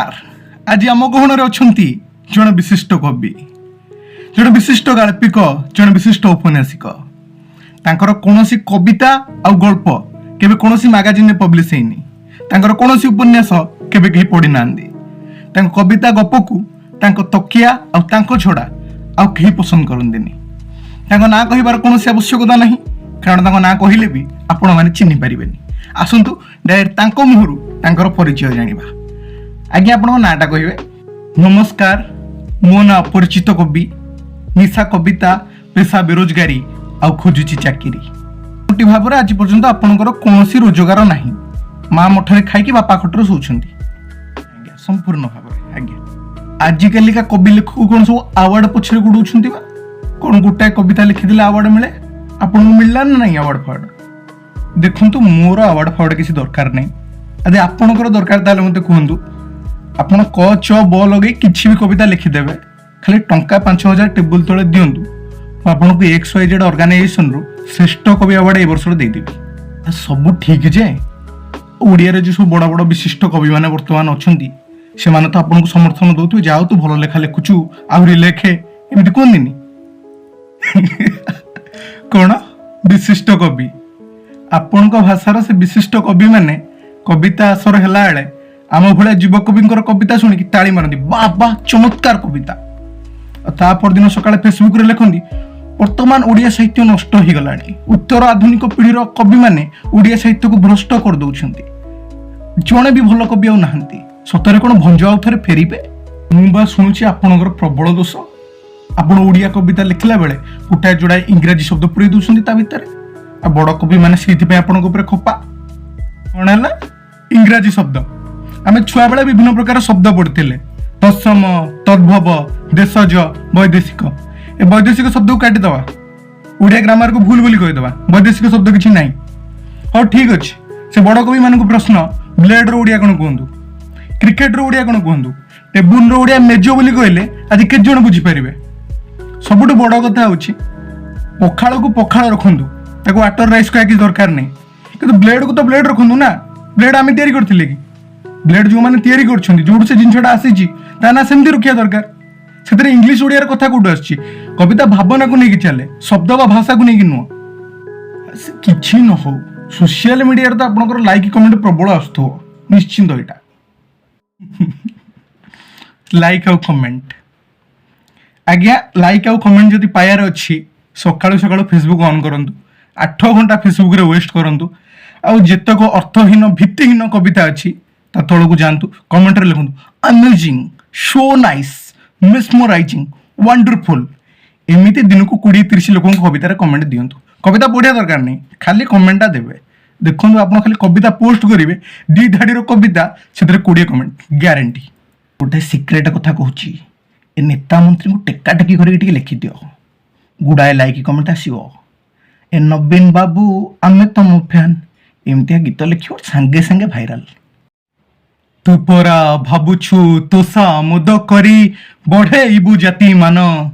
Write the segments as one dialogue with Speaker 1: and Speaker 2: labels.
Speaker 1: ନମସ୍କାର। ଆଜି ଆମ ଗହଣରେ ଅଛନ୍ତି ଜଣେ ବିଶିଷ୍ଟ କବି, ଜଣେ ବିଶିଷ୍ଟ ଗାଳ୍ପିକ, ଜଣେ ବିଶିଷ୍ଟ ଔପନ୍ୟାସିକ। ତାଙ୍କର କୌଣସି କବିତା ଆଉ ଗଳ୍ପ କେବେ କୌଣସି ମାଗାଜିନରେ ପବ୍ଲିଶ ହେଇନି। ତାଙ୍କର କୌଣସି ଉପନ୍ୟାସ କେବେ କେହି ପଢ଼ିନାହାନ୍ତି। ତାଙ୍କ କବିତା ଗପକୁ ତାଙ୍କ ତକିଆ ଆଉ ତାଙ୍କ ଛଡ଼ା ଆଉ କେହି ପସନ୍ଦ କରନ୍ତିନି। ତାଙ୍କ ନାଁ କହିବାର କୌଣସି ଆବଶ୍ୟକତା ନାହିଁ, କାରଣ ତାଙ୍କ ନାଁ କହିଲେ ବି ଆପଣମାନେ ଚିହ୍ନି ପାରିବେନି। ଆସନ୍ତୁ, ଡାଇରେକ୍ଟ ତାଙ୍କ ମୁହଁରୁ ତାଙ୍କର ପରିଚୟ ଜାଣିବା। ଆଜ୍ଞା, ଆପଣଙ୍କ ନାଁଟା କହିବେ? ନମସ୍କାର, ମୋ ନାଁ ଅପରିଚିତ କବି। ନିଶା କବିତା, ପେଶା ବେରୋଜଗାରୀ ଆଉ ଖୋଜୁଛି ଚାକିରି। ମୋଟି ଭାବରେ ଆଜି ପର୍ଯ୍ୟନ୍ତ ଆପଣଙ୍କର କୌଣସି ରୋଜଗାର ନାହିଁ। ମା ମଠରେ ଖାଇକି ବାପା ଖଟରେ ଶୋଉଛନ୍ତି। ଆଜ୍ଞା, ସମ୍ପୂର୍ଣ୍ଣ ଭାବରେ ଆଜ୍ଞା। ଆଜିକାଲିକା କବି ଲେଖକ କ'ଣ ସବୁ ଆୱାର୍ଡ ପଛରେ ଗୋଡଉଛନ୍ତି ବା କ'ଣ? ଗୋଟାଏ କବିତା ଲେଖିଦେଲେ ଆୱାର୍ଡ ମିଳେ? ଆପଣଙ୍କୁ ମିଳିଲା ନା ନାହିଁ ଆୱାର୍ଡ ଫାୱାର୍ଡ? ଦେଖନ୍ତୁ, ମୋର ଆୱାର୍ଡ ଫାୱାର୍ଡ କିଛି ଦରକାର ନାହିଁ। ଯଦି ଆପଣଙ୍କର ଦରକାର, ତାହେଲେ ମୋତେ କୁହନ୍ତୁ। ଆପଣ କ, ଚ, ବ ଲଗେଇ କିଛି ବି କବିତା ଲେଖିଦେବେ। ଖାଲି ଟଙ୍କା 5000 ଟେବୁଲ ତଳେ ଦିଅନ୍ତୁ, ମୁଁ ଆପଣଙ୍କୁ ଏକ୍ସ ୱାଇ ଜେଡ୍ ଅର୍ଗାନାଇଜେସନରୁ ଶ୍ରେଷ୍ଠ କବି ଆୱାର୍ଡ ଏ ବର୍ଷର ଦେଇଦେବି। ସବୁ ଠିକ୍ ଯେ, ଓଡ଼ିଆରେ ଯେଉଁ ସବୁ ବଡ଼ ବଡ଼ ବିଶିଷ୍ଟ କବିମାନେ ବର୍ତ୍ତମାନ ଅଛନ୍ତି, ସେମାନେ ତ ଆପଣଙ୍କୁ ସମର୍ଥନ ଦଉଥିବେ। ଯାଉ, ତୁ ଭଲ ଲେଖା ଲେଖୁଛୁ, ଆହୁରି ଲେଖେ, ଏମିତି କୁହନ୍ତିନି କ'ଣ? ବିଶିଷ୍ଟ କବି, ଆପଣଙ୍କ ଭାଷାର ସେ ବିଶିଷ୍ଟ କବିମାନେ କବିତା ଆସର ହେଲା ବେଳେ ଆମ ଭଳିଆ ଯୁବକବିଙ୍କର କବିତା ଶୁଣିକି ତାଳି ମାରନ୍ତି, "ବାଃ ବାଃ, ଚମତ୍କାର କବିତା।" ଆଉ ତା ପରଦିନ ସକାଳେ ଫେସବୁକରେ ଲେଖନ୍ତି, "ବର୍ତ୍ତମାନ ଓଡ଼ିଆ ସାହିତ୍ୟ ନଷ୍ଟ ହେଇଗଲାଣି। ଉତ୍ତର ଆଧୁନିକ ପିଢ଼ିର କବିମାନେ ଓଡ଼ିଆ ସାହିତ୍ୟକୁ ଭ୍ରଷ୍ଟ କରିଦଉଛନ୍ତି। ଜଣେ ବି ଭଲ କବି ଆଉ ନାହାନ୍ତି। ସତରେ କ'ଣ ଭଞ୍ଜ ଆଉ ଥରେ ଫେରିବେ?" ମୁଁ ବା ଶୁଣୁଛି ଆପଣଙ୍କର ପ୍ରବଳ ଦୋଷ। ଆପଣ ଓଡ଼ିଆ କବିତା ଲେଖିଲା ବେଳେ ଗୋଟାଏ ଯୋଡ଼ାଏ ଇଂରାଜୀ ଶବ୍ଦ ପୁରେଇ ଦଉଛନ୍ତି ତା ଭିତରେ, ଆଉ ବଡ଼ କବିମାନେ ସେଇଥିପାଇଁ ଆପଣଙ୍କ ଉପରେ ଖୋପା। କ'ଣ ହେଲା ଇଂରାଜୀ ଶବ୍ଦ? ଆମେ ଛୁଆବେଳେ ବିଭିନ୍ନ ପ୍ରକାର ଶବ୍ଦ ପଢିଥିଲେ, ତତ୍ସମ, ତଦ୍ଭବ, ଦେଶଜ, ବୈଦେଶିକ। ଏ ବୈଦେଶିକ ଶବ୍ଦକୁ କାଟିଦେବା, ଓଡ଼ିଆ ଗ୍ରାମାରକୁ ଭୁଲ ବୋଲି କହିଦେବା, ବୈଦେଶିକ ଶବ୍ଦ କିଛି ନାହିଁ। ହଉ, ଠିକ ଅଛି। ସେ ବଡ଼ କବିମାନଙ୍କୁ ପ୍ରଶ୍ନ, ବ୍ଲେଡର ଓଡ଼ିଆ କ'ଣ କୁହନ୍ତୁ? କ୍ରିକେଟର ଓଡ଼ିଆ କ'ଣ କୁହନ୍ତୁ? ଟେବୁଲର ଓଡ଼ିଆ ମେଜ ବୋଲି କହିଲେ ଆଜି କେତେ ଜଣ ବୁଝିପାରିବେ? ସବୁଠୁ ବଡ଼ କଥା ହେଉଛି, ପଖାଳକୁ ପଖାଳ ରଖନ୍ତୁ, ତାକୁ ୱାଟର ରାଇସ୍ କହିବା କିଛି ଦରକାର ନାହିଁ। କିନ୍ତୁ ବ୍ଲେଡକୁ ତ ବ୍ଲେଡ ରଖନ୍ତୁ ନା। ବ୍ଲେଡ ଆମେ ତିଆରି କରିଥିଲେ କି? ବ୍ଲେଡ ଯେଉଁମାନେ ତିଆରି କରୁଛନ୍ତି, ଯୋଉଠୁ ସେ ଜିନିଷଟା ଆସିଛି, ତା ନା ସେମିତି ରଖିବା ଦରକାର। ସେଥିରେ ଇଂଲିଶ ଓଡ଼ିଆର କଥା କୋଉଠୁ ଆସୁଛି? କବିତା ଭାବନାକୁ ନେଇକି ଚାଲେ, ଶବ୍ଦ ବା ଭାଷାକୁ ନେଇକି ନୁହଁ। ସେ କିଛି ନ ହଉ, ସୋସିଆଲ ମିଡ଼ିଆରେ ତ ଆପଣଙ୍କର ଲାଇକ୍ କମେଣ୍ଟ ପ୍ରବଳ ଆସୁଥିବ ନିଶ୍ଚିନ୍ତ। ଏଇଟା ଲାଇକ୍ ଆଉ କମେଣ୍ଟ ଆଜ୍ଞା, ଲାଇକ୍ ଆଉ କମେଣ୍ଟ ଯଦି ପାଇବାର ଅଛି, ସକାଳୁ ସକାଳୁ ଫେସବୁକ୍ ଅନ୍ କରନ୍ତୁ, 8 ଘଣ୍ଟା ଫେସବୁକ୍ରେ ୱେଷ୍ଟ କରନ୍ତୁ, ଆଉ ଯେତକ ଅର୍ଥହୀନ ଭିତ୍ତିହୀନ କବିତା ଅଛି, ତା ତଳକୁ ଯାଆନ୍ତୁ, କମେଣ୍ଟରେ ଲେଖନ୍ତୁ "amazing, so nice, mesmerizing, wonderful"। ଏମିତି ଦିନକୁ 20-30 ଲୋକଙ୍କ କବିତାରେ କମେଣ୍ଟ ଦିଅନ୍ତୁ। କବିତା ପଢ଼ିବା ଦରକାର ନାହିଁ, ଖାଲି କମେଣ୍ଟଟା ଦେବେ। ଦେଖନ୍ତୁ, ଆପଣ ଖାଲି କବିତା ପୋଷ୍ଟ କରିବେ, ଦି ଧାଡ଼ିର କବିତା, ସେଥିରେ 20 କମେଣ୍ଟ ଗ୍ୟାରେଣ୍ଟି। ଗୋଟେ ସିକ୍ରେଟ କଥା କହୁଛି, ଏ ନେତା ମନ୍ତ୍ରୀଙ୍କୁ ଟେକା ଟେକି କରିକି ଟିକେ ଲେଖିଦିଅ, ଗୁଡ଼ାଏ ଲାଇକ୍ କମେଣ୍ଟ ଆସିବ। "ଏ ନବୀନ ବାବୁ, ଆମେ ତମ ଫ୍ୟାନ୍", ଏମିତିଆ ଗୀତ ଲେଖିବ, ସାଙ୍ଗେ ସାଙ୍ଗେ ଭାଇରାଲ। ତୁ ପରା ଭାବୁଛୁ ତୋଷା ମୋଦ କରି ବଢେଇବୁ ଜାତି ମାନ,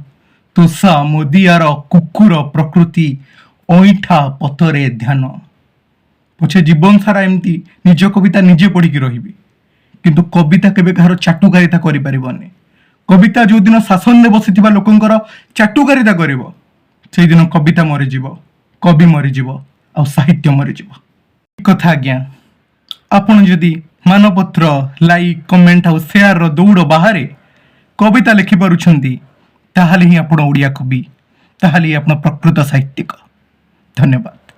Speaker 1: ତୋଷା ମୋଦିଆର କୁକୁର ପ୍ରକୃତି, ଅଇଁଠା ପତରେ ଧ୍ୟାନ। ପଛେ ଜୀବନ ସାରା ଏମିତି ନିଜ କବିତା ନିଜେ ପଢିକି ରହିବି, କିନ୍ତୁ କବିତା କେବେ କାହାର ଚାଟୁକାରିତା କରିପାରିବନି। କବିତା ଯୋଉଦିନ ଶାସନରେ ବସିଥିବା ଲୋକଙ୍କର ଚାଟୁକାରିତା କରିବ, ସେଇଦିନ କବିତା ମରିଯିବ, କବି ମରିଯିବ ଆଉ ସାହିତ୍ୟ ମରିଯିବ। କଥା ଆଜ୍ଞା, ଆପଣ ଯଦି ମାନପତ୍ର, ଲାଇକ୍, କମେଣ୍ଟ ଆଉ ସେୟାରର ଦୌଡ଼ ବାହାରେ କବିତା ଲେଖିପାରୁଛନ୍ତି, ତାହେଲେ ହିଁ ଆପଣ ଓଡ଼ିଆ କବି, ତାହେଲେ ହିଁ ଆପଣ ପ୍ରକୃତ ସାହିତ୍ୟିକ। ଧନ୍ୟବାଦ।